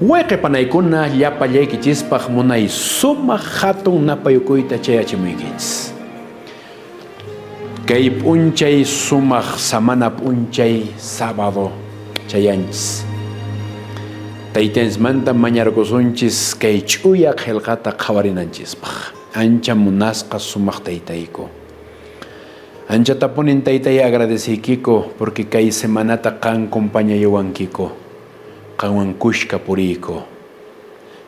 Wayqi panaykuna llapallaykichispaq munay sumaq hatun napayukuyta chayachimuykichis. Kay p'unchay sumaq samana p'unchay sábado chayanchis. Taytanchismanta mañarkusunchis kay ch'uya qillqata qhawarinanchispaq. Ancha munasqa sumaq taytayku. Ancha tapunin taytay agradeciykiko porque kay semanata qan compañayuwankiko. Qanwan kushka puriyko.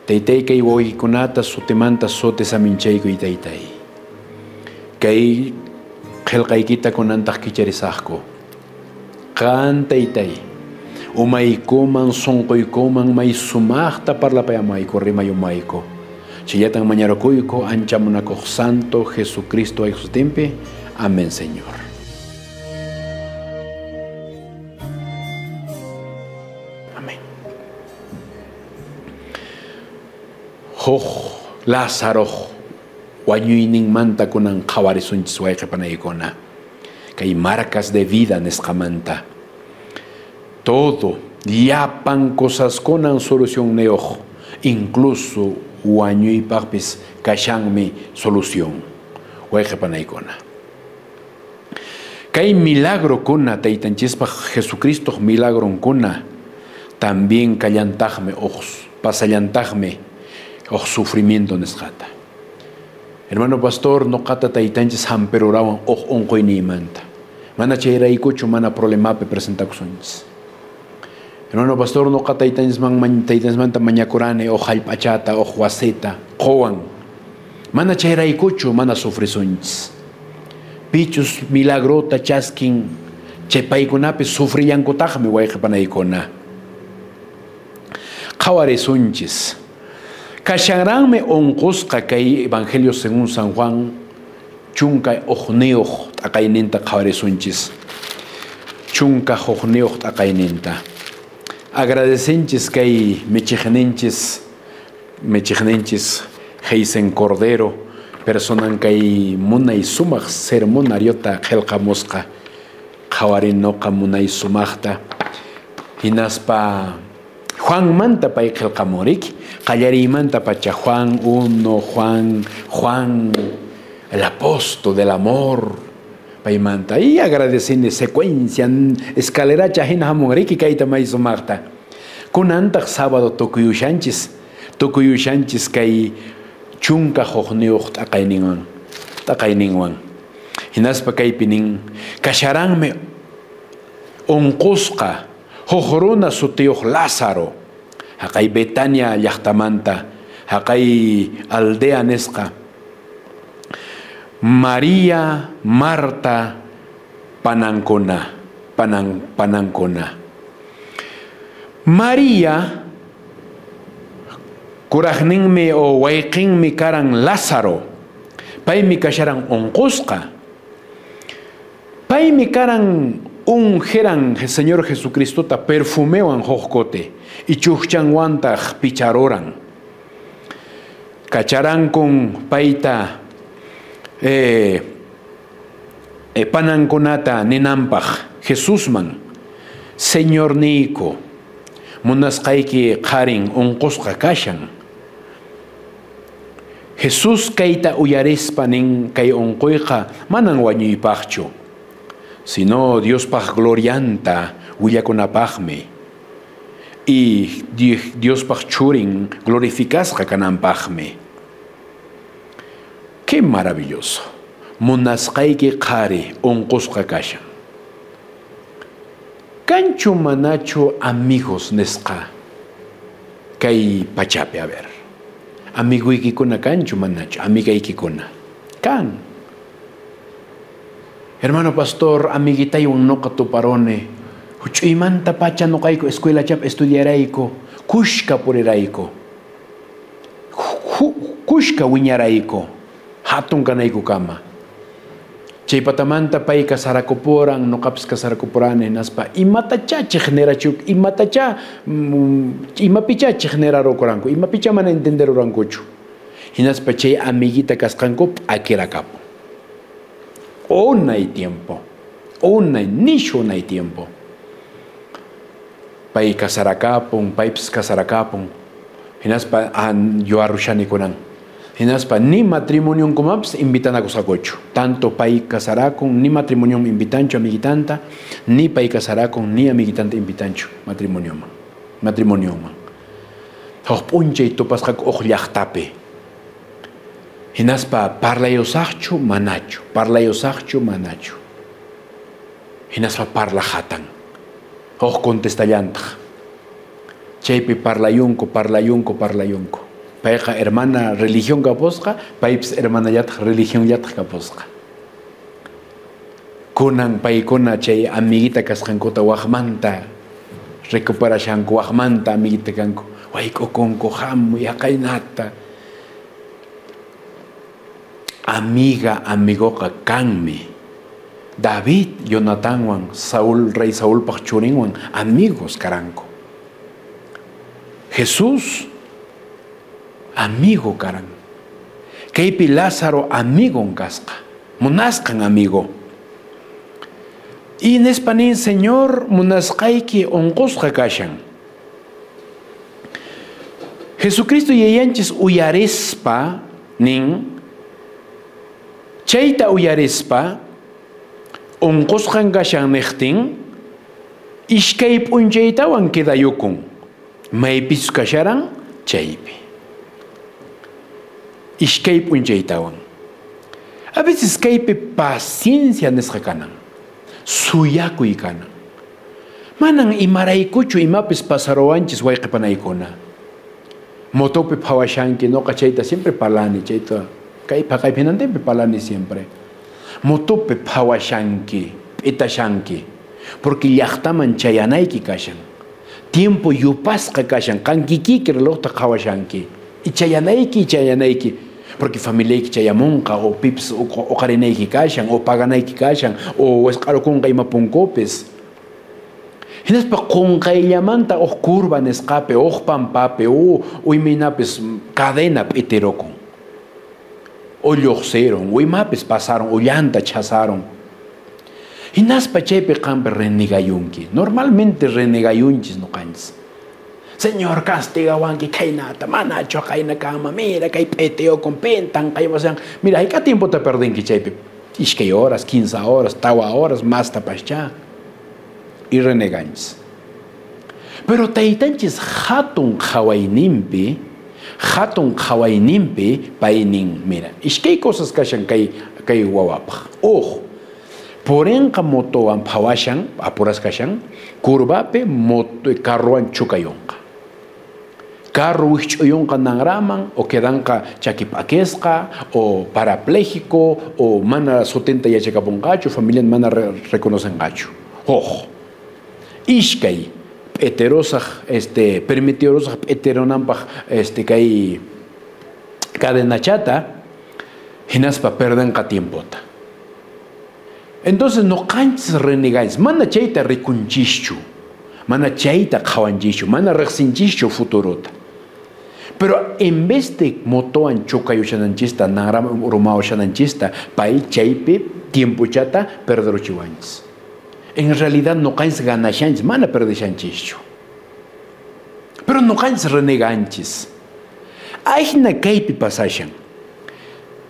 Taytay kay wawaykikunata sutimanta suti saminchaykuy taytay. Kay qillqaykita kunantaq kicharisaqku. Qan taytay umaykuman sunquykuman may sumaqta parlapayamayku rimayumayku. Chillatan mañarukuyku ancha munakuq santo Jesucristo ay sutinpi. Amén, Señor. Amén. Huk Lázaro wañuyninmanta kunan qhawarisunchis wayqi panaykuna. Kay marcas de vida nisqamanta. Todo llapan cosaskunan solucionniyuq, incluso wañuypaqpis kashanmi solución. Wayqi panaykuna. Kay milagrokuna taytanchispaq Jesucristo milagronkuna también kallantaqmi uq pasallantaqmi uq sufrimiento nisqata. Hermano pastor, noqata taytanchis hamperurawan uq unquyniymanta. Mana chayraykuchu mana problemapi presentakusunchis. Hermano pastor, noqa taytanchismanta mañakurani uq hallp'achata, uq wasita quwan. Mana chayraykuchu mana sufrisunchis. Pichus milagrota chaskin chay paykunapi sufrillankutaqmi wayqi panaykuna. Qhawarisunchis. Kashanranmi unqusqa kay Evangelio según San Juan 11 t'aqayninta qhawarisunchis. 11 t'aqayninta. Agradecenchis kay michiqninchis Heisen Cordero personan kay munay sumaq sermonariota qillqamusqa qhawarinoqa munay sumaqta hinaspa Juanmanta pay qillqamurik qallariymanta pacha Juan 1 Juan el apóstol del amor paymanta y agradecini secuencia escaleracha hina hamunriki kayta may sumaqta kunantaq sábado tukuyushanchis kay 11 t'aqayninwan hinaspa kaypi nin kasharanmi unqusqa huk runa sutiyuq Lázaro haqay Betania llaqtamanta haqay aldea nisqa María Marta panankuna María kuraqninmi o wayqinmi karan Lázaro paymi kasharan unqusqa paymi karan unjeran Señor Jesucristota perfumewan huk kuti y chukchanwantaq picharuran kacharankun payta panankunata ninanpaq Jesusman Señor niyku munasqayki qharin unqusqa kashan. Jesús kayta uyarispa nin kay unquyqa manan wañuypaqchu sino Diospaq glorianta willakunapaqmi y Diospaq churin glorificasqa kananpaqmi. Qué maravilloso. Munasqayki qhari unqusqa kashan. Kanchu manachu amigos nisqa kay pachapi, a ver. Amiguykikuna kanchu manachu, amigaykikuna. Kan. Hermano pastor, amiguitaywan noqa tuparone. Huch'uymanta pacha noqayku escuela chap estudiarayku, kushka purirayku. Kushka wiñarayku, hatun kanayku kama. Chaypatamanta pay kasarakupuran, noqapis kasarakupurani hinaspa imatacha chiqnirachuk, imatacha imapicha chiqnirarukuranku, imapicha mana entenderurankuchu. Hinaspa chay amiguita kasqanku p'akirakapu. Unay tiempo, unay, nishu unay tiempo. Pay kasarakapun, paypis kasarakapun. Hinaspa yuarushani kunan. Hinaspa ni matrimonionkumapas invitanakusqakuchu. Tanto pay kasarakun, ni matrimonio invitanchu amiguitanta, ni pay kasarakun, ni amiguitanta invitanchu matrimonioman. Matrimonioman. Huk p'unchay tupasqaku huk llaqtapi. Hinaspa parlayusaqchu manachu, parlayusaqchu manachu. Hinaspa parlajatan. Huk contestallantaq. Chaypi parlayunku, parlayunku, parlayunku. Payqa hermana religión kapusqa, paypis hermanallataq religionllataq kapusqa. Kunan paykuna chay amiguita kasqankuta waqmanta recuperashanku, waqmanta amiguita kanku. Wayk'ukunku hamuy haqaynata. Amiga, amigoqa kanmi. David, Jonatanwan, Saúl, rey Saúlpaq churinwan amigos karanku. Jesús, amigo karan. Kaypi Lázaro amigon kasqa, munasqan amigo. Y nispa nin, Señor, munasqayki unqusqa kashan. Jesucristo yayanchis uyarispa nin, chayta uyarispa unqusqan kashan niqtin, ishkay p'unchaytawan quedayukun. Maypichus kasharan chaypi. Ishkay p'unchaytawan. A veces kaypi paciencia nisqa kanan, suyakuy kanan. Manan imaraykuchu imapis pasaruwanchis wayqipanaykuna. Motopi phawashanki, noqa chayta siempre parlani, chayta kay phaqaypinantinpi parlani siempre. Motopi phawashanki, p'itashanki, porque llaqtaman chayanayki kashan. Tiempo yupasqa kashan, qan kikiyki relojta qhawashanki. Y chayanayki, chayanayki. Porque familiayki chayamunqa, o pipis uqarinayki kashan, o paganayki kashan, o wesq'arukunqa ima punkupis. Hinaspa qunqayllamanta huk curva nisqapi, huk pampapi, o imaynapis cadena p'itirukun. O lluqsirun, o imapis pasaron, o llanta chasaron. Hinaspa chaypi qanpi renegayunki. Normalmente renegayunchis noqanchis. Señor, castigawanki khaynata, manachu qayna kama, mira kay p'itiyukun, pintan qaywasan. Mira, hayk'a tiempota perdinki chaypi? Iskay horas, 15 horas, tawa horas, mastapascha. Y reneganchis. Pero taytanchis hatun qhawayninpi, hatun qhawayninpi paynin, mira, iskay cosas kashan kay wawapaq. Uj, purinqa motowan phawashan, apuras kashan, curvapi moto carrowan chukayunqa. Carro wikch'uyunqa nanraman, o quedanqa chaki p'akisqa, o parapléjico, o mana sutinta yachakapunqachu, familia mana reconocenqachu. Uj, ishkay p'eterosaq, permitirosaq p'eteronanpaq, kay cadenachata, hinaspa perdenqa tiempota. Entonces noqanchis reneganchis, mana chayta rikunchischu, mana chayta qhawanchischu, mana riqsinchischu futurota. Pero en vez de motoan chukayushananchista, nanram urmawashananchista, pay chaypi tiempochata perderuchiwanchis. En realidad noqanchis ganashanchis, mana perdishanchischu. Pero noqanchis reneganchis. Ayna kaypi pasashan.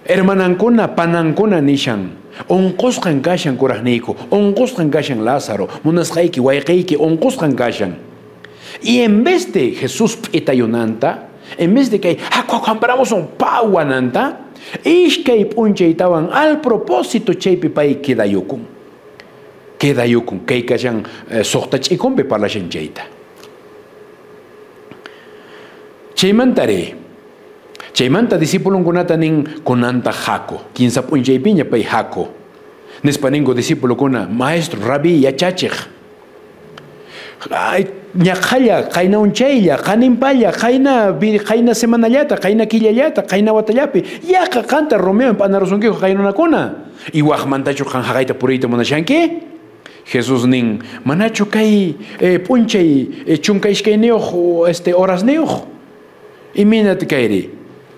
Hermanankuna, panankuna nishan. Unqusqan kashan kuraqniyku, unqusqan kashan Lázaro, munasqayki, wayqiyki, unqusqan kashan. Y en vez de Jesús p'itayunanta, en vez de que compramos un pawananta, ishkay p'unchaytawan al propósito chaypi pay quedayukun. Quedayukun, kay kashan suqta ch'ikunpi parlashan chayta. Chaymantari, chaymanta discipulunkunata nin kunanta hako, kinsa p'unchaypiña pay hako. Nispa ningu discipulukuna, maestro, rabí, yachachiq. Ay, ñaqhalla, qayna unchaylla, qaninpalla, qayna semanallata, qayna killallata, qayna watallapi, yaqa qanta Romeo p'anarusunkiku qaynunakuna. Y waqmantachu qan haqayta puriyta munashanki? Jesús nin, manachu kay p'unchay chunka iskayniyuq horasniyuq? Imaynata kayri?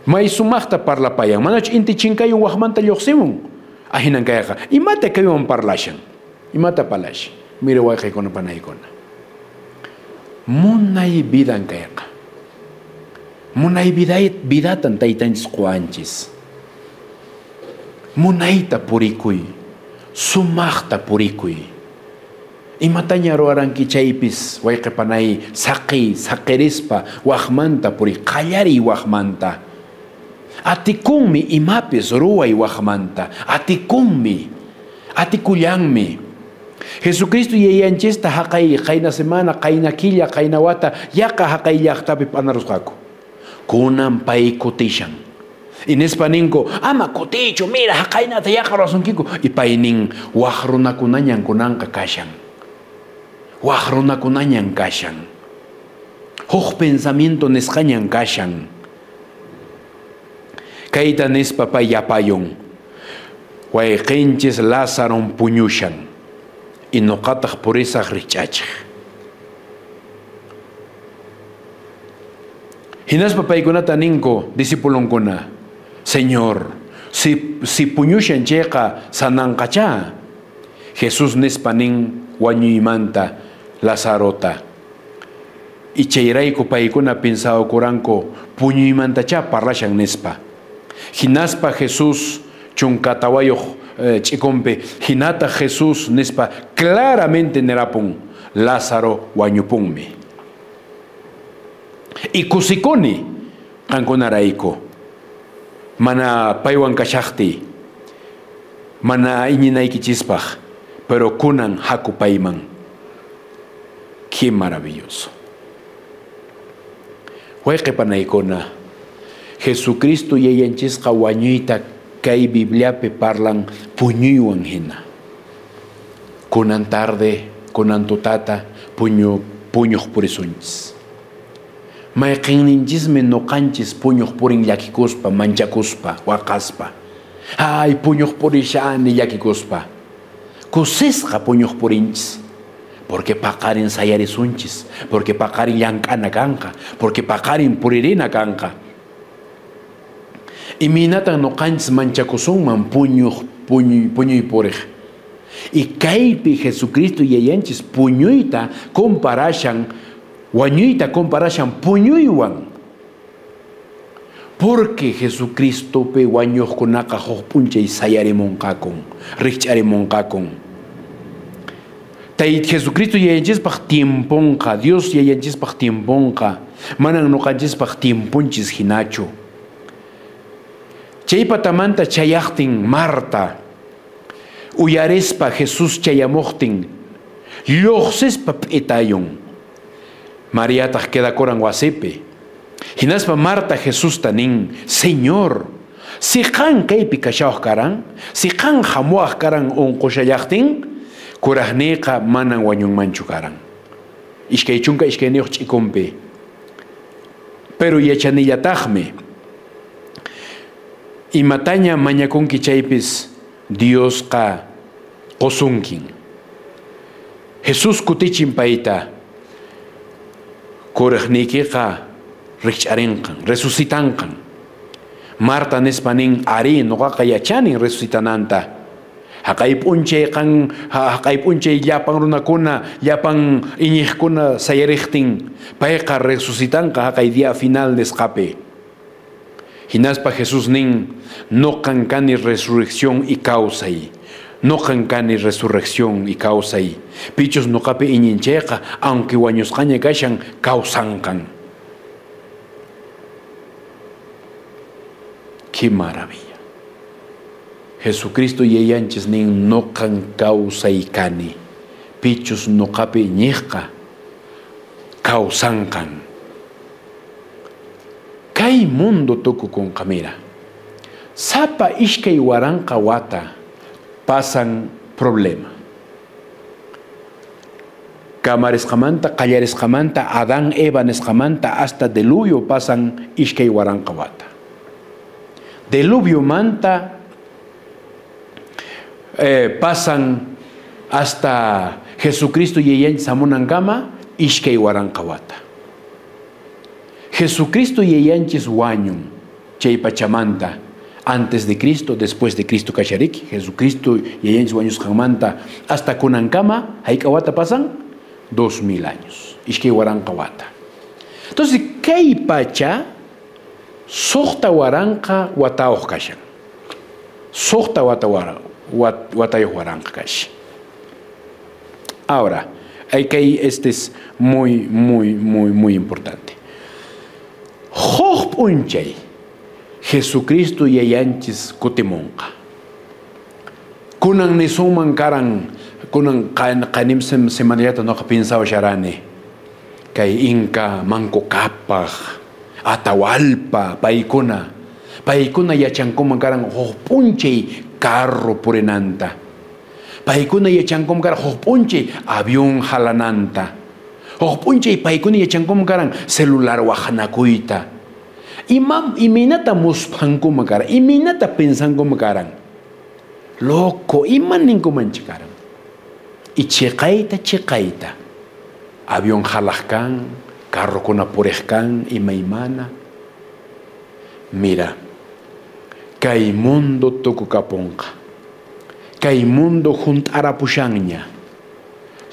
May sumaqta parlapayan, manachu inti chinkayun waqmanta lluqsimun? Ahinan kayqa, imata kaywan parlashan? Imata parlashan? Mira wayqaykuna panaykuna. Munay vidan kayqa. Munay vidatan taytanchis qowanchis. Munayta purikuy, sumaqta purikuy. Imataña ruwaranki chaypis, wayqipanay, saqiy, saqirispa, waqmanta puriy, qallariy waqmanta. Atikunmi imapis ruway waqmanta, atikunmi, atikullanmi. Jesucristo yayanchista haqay, qayna semana, qayna killa, qayna wata, yaqa haqay llaqtapi p'anarusqaku. Kunan pay kutishan. Y nispa ninku, ama kutichu, mira, haqaynata yaqa ruwasunkiku. Y pay nin, waq runakunañan kunanqa kashan. Waq runakunañan kashan. Huk pensamiento nisqañan kashan. Kayta nispa pay yapayun. Wayqinchis Lázaron puñushan. Y nuqataq purisaq rich'achiq. Hinaspa paykunata ninku, discipulonkuna, Señor, si puñushan chayqa sananqachá. Jesús nispa nin wañuymanta Lazarota. Y chayrayku paykuna pinsawkuranku puñuymantachá parlashan nispa. Hinaspa Jesús chunkatawayuq ch'ikunpi, hinata Jesús nispa claramente nirapun, Lázaro wañupunmi. Y kusikuni qankunarayku. Mana paywan kashaqti, mana iñinaykichispaq, pero kunan haku payman. Qué maravilloso. Wayqipanaykuna, Jesucristo yayanchisqa wañuyta kay Bibliapi parlan puñuywan hina. Kunan tarde, kunan tutata, puñuq purisunchis. Mayqinninchismi nuqanchis puñuq purin llakikuspa, manchakuspa, waqaspa. Ay, puñuq purishani llakikuspa. Kusisqa puñuq purinchis. Porque paqarin sayarisunchis, porque paqarin llank'ana kanqa, porque paqarin puririna kanqa. Imaynatan nuqanchis manchakusunman puñuy puriq. Y kaypi Jesucristo yayanchis puñuyta comparashan, wañuyta comparashan puñuywan. Porque Jesucristopi wañuqkunaqa huk p'unchay sayarimunqakun, rikch'arimunqakun. Tay Jesucristo yayanchispaq tiemponqa, Dios yayanchispaq tiemponqa, manan nuqanchispaq tiemponchis hinachu. Chay patamanta chayaqtin Marta, uyarispa Jesús chayamuqtin, lluqsispa p'itayun. Mariataq quedakuran wasipi. Hinaspa Marta Jesusta nin, Señor, si qan kaypi kashawaq karan, si qan hamuwaq karan unqushallaqtin, kuraqniyqa manan wañunmanchu karan. 22 ch'ikunpi. Pero yachanillataqmi, imataña mañakunki chaypis Diosqa qusunkin. Jesús kutichin payta, kuraqniykiqa rikch'arinqan, resucitanqan. Marta nispa nin, ari, nuqaqa yachanin resucitananta. Haqay p'unchay qan, haqay p'unchay llapan runakuna, llapan iñiqkuna sayariqtin, payqa resucitanqa haqay día final nisqapi. Hinaspa Jesús nin, nuqan kani resurrección y kawsay. Nuqan kani resurrección y kawsay. Pichus nuqapi iñinchayqa, aunque wañusqaña kashan, kawsanqan. Qué maravilla. Jesucristo yayanchis nin, nuqan kawsay kani. Pichus nuqapi iñiqqa, kawsanqan. Kay mundo tukukunqa mira. Sapa ishkay waranqa wata pasan problema. Kamarisqamanta, qallarisqamanta, Adán, Eva nisqamanta hasta diluvio pasan ishkay waranqa wata. Diluvio manta pasan hasta Jesucristo yayanchis hamunankama ishkay waranqa wata. Jesucristo yayanchis wañun chay pachamanta, antes de Cristo, después de Cristo kashariki. Jesucristo yayanchis wañusqanmanta hasta kunankama hayk'a wata pasan 2000 años. Ishkay waranqa wata. Entonces, kay pacha 6,000 watayuq kashan. 6 watayuq waranqa kashan. Ahora, hay que este es muy, muy, muy, muy importante. Huk p'unchay Jesucristo yayanchis kutimunqa. Kunan nisunman karan, kunan qanim semanallata noqa pinsawasharani. Kay Inca, Manco Cápac, Atahualpa, paykuna. Paykuna yachankuman karan huk p'unchay carro purinanta. Paykuna yachankuman karan huk p'unchay avión halananta. Huk p'unchay paykuna yachankuman karan celular waqanakuyta. Imaynata musphankuman karan, imaynata pensankuman karan. Loco, ima ninkumancha karan. Y chiqayta chiqayta. Avión halaq kan, carrokuna puriq kan, imaymana. Mira, kay mundo tukukapunqa. Kay mundo hunt'arapushanña.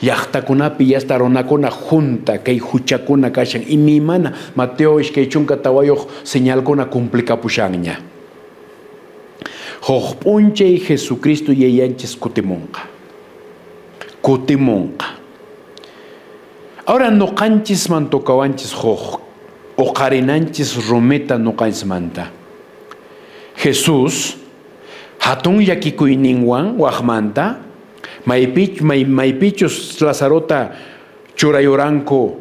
Llaqtakunapi yasta runakuna junta kay huchakuna kashan imaymana Mateo 24 señalkuna cumplikapuxanña. Huk p'unchay Jesucristo yayanchis kutimunqa. Kutimunqa. Ahora noqanchisman tocawanchis huk uqarinanchis rumita noqanchismanta. Jesús hatun llakikuyninwan waqmanta maypichus Lazarota churayuranku,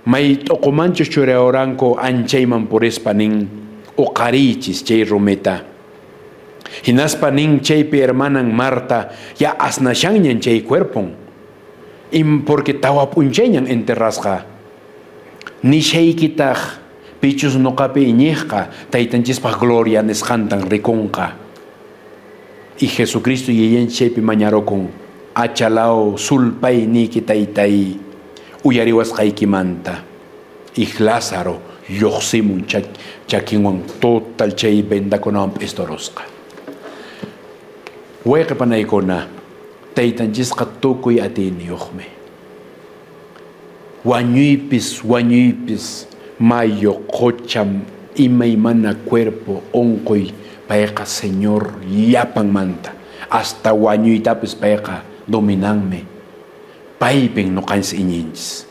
may t'uqumanchus churayuranku anchayman purispa nin uqarichis chay rumita. Hinaspa nin chaypi hermanan Marta ya asnashanñan chay cuerpon. Porque tawa p'unchayñan enterrasqa. Nishaykitaq pichus noqapi iñiqqa taytanchispaq gloria nisqantan rikunqa. Y Jesucristo yayan chaypi mañarukun. Achalao sulpay niki taytay uyariwasqaykimanta. Y Lázaro lluqsimun chakinwan total chay vendakunawan p'istorusqa. Wayqi panaykuna, taytanchisqa tukuy atiyniyuqmi. Wañuypis, wañuypis, mayu, qucha, imaymana cuerpo, unquy, payqa Señor llapanmanta. Hasta wañuytapis payqa dominanmi. Paypin noqanchis iñinchis.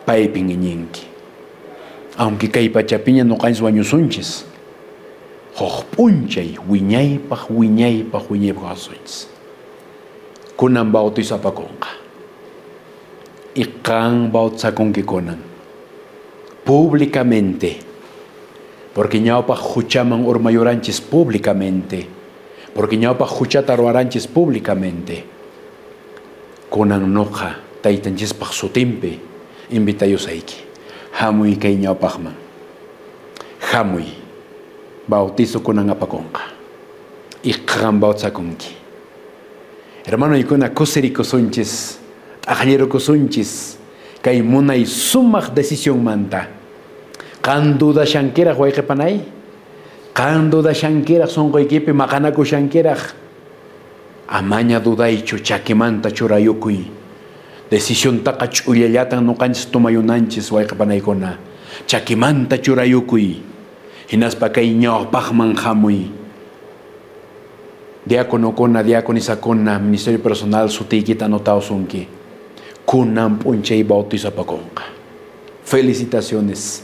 Paypin iñinki. Aunque kay pachapiña noqanchis wañusunchis, huk p'unchay wiñaypaq, wiñaypaq, wiñaypaq wasunchis. Kunan bautizo apakunqa. Y qan bautizakunki kunan. Públicamente. Porque ñawpaq huchaman urmayuranchis públicamente. Porque ñawpaq huchata ruwaranchis públicamente. Kunan noqa taytanchispaq sutinpi invitayusayki. Hamuy kay ñawpaqman. Hamuy. Bautizo kunan apakunqa. Y qan bautizakunki. Hermano ikuna kusirikusunchis, t'aqllirukusunchis kay munay sumaq decisionmanta. Qan dudashankiraq wayqipanay? Qan dudashankiraq sunquykipi maqanakushankiraq? Amaña dudaychu chakimanta churayukuy. Decisiontaqa ch'ullallatan noqanchis tumayunanchis wayqipanaykuna. Chakimanta churayukuy. Hinaspa kay ñawpaqman hamuy. Diáconokuna, diaconisakuna, ministerio personal sutiykita anotawsunki. Kunan p'unchay bautizo apakunqa. Felicitaciones.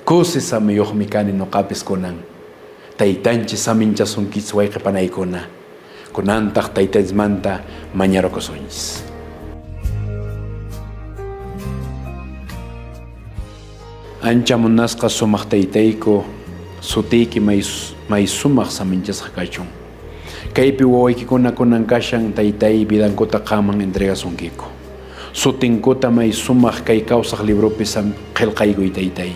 Kusi samiyuqmi kani noqapis kunan. Taytanchis saminchasunkichis wayqipanaykuna. Kunantaq taytanchismanta mañarukusunchis. Ancha munasqa sumaq taytayku, sutiyki may sumaq saminchasqa kachun. Kaypi wawaykikuna kunan kashan taytay vidankuta qaman entregasunkiku. Sutinkuta may sumaq kay kawsaq libropi qillqaykuy taytay.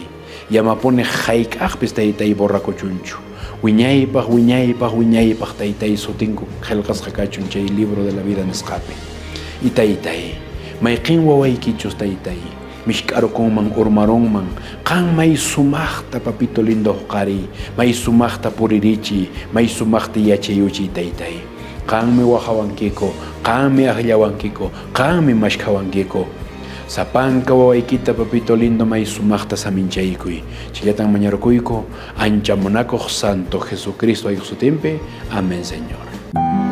Yamapuni hayk'aqpis taytay borrakuchunchu. Wiñaypaq, wiñaypaq, wiñaypaq taytay sutinku qillqasqa kachun chay libro de la vida nisqapi. Y taytay, mayqin wawaykichus taytay, mishk'arukunman urmarunman, qan may sumaqta papito lindo huqariy, may sumaqta puririchiy, may sumaqta yachayuchiy taytay. Qanmi waqawankiku, qanmi aqllawankiku, qanmi mashkhawankiku. Sapanka wawaykita, papito lindo, may sumaqta saminchaykuy. Chillatan mañarukuyku, ancha munakuq Santo Jesucristo ayuq sutinpi. Amén, Señor.